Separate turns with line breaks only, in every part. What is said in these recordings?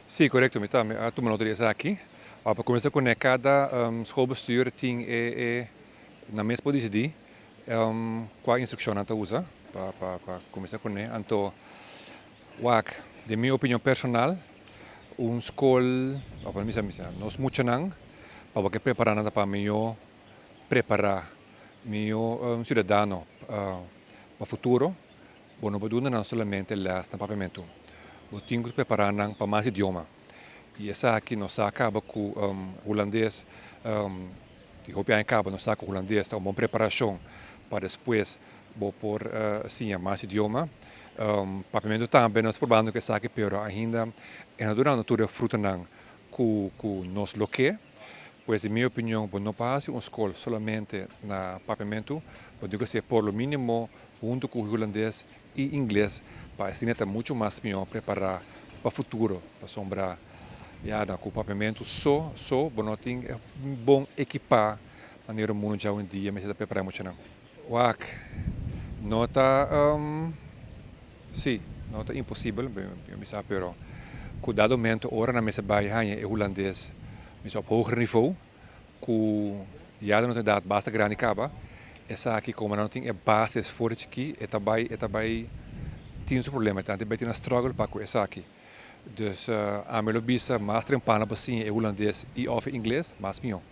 Sí, korekto, mi tambe a tuma nota di esaki. Pa kuminsá kuné, kada schoolbestuur tin e nan mes por disidí kua instrukshon nan ta usa pa kuminsá kuné. Anto, wak, den mi opinion personal, un skol, òf mi bisa, nos muchanan, pa bo ke prepará nan pa mihó prepará, mihó siudadano pa futuro, bo no por duna nan solamente lès na papiamentu. Bo tin ku prepará nan pa mas idioma. I esaki nos sa kaba ku hulandes, di hopi aña kaba nos sa ku hulandes ta un bon preparashon pa despues bo por siña mas idioma. Papiamentu tambe nos probando ku esaki, pero ainda e no duna tur e frutanan ku nos lo ke. Pues, den mi opinion, bo no por hasi un skol solamente na papiamentu, bo tin ku hasié por lo mínimo huntu ku hulandes i ingles pa asina ta muchu mas mihó prepará pa futuro, pasobra ya ku papiamentu so so bo no tin bon ekipá manera mundu dja awendia mester ta prepará muchanan. Wak, no ta sí, no ta imposibel, mi sa, pero ku dado momento ora nan mester bai haña e hulandes mester op hoger nivo ku ya nan edat basta grandi kaba, esaki komo nan no tin e basis for di chikí, e ta bai tin su problema, e ta bai tin un struggle pa ku esaki. Dus ami lo bisa mas trempan pa siña e hulandes i òf ingles, mas mihó.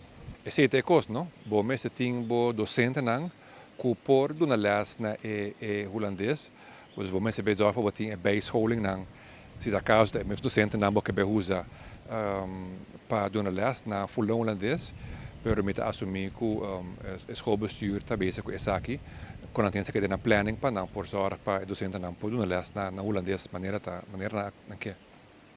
Esei ta e kos, no? Bo mester tin bo dosentenan ku por duna lès na e hulandes, dus bo mester bai zorg pa bo tin e bijscholingnan, si ta kaso e mes dosentenan bo ke bai usa pa duna lès na full hulandes, pero mi ta asumí ku e schoolbestuur ta bezig ku esaki, ku nan tin esaki den nan planning pa nan por zorg pa e dosentenan por duna lès na hulandes manera ta manera nan ke.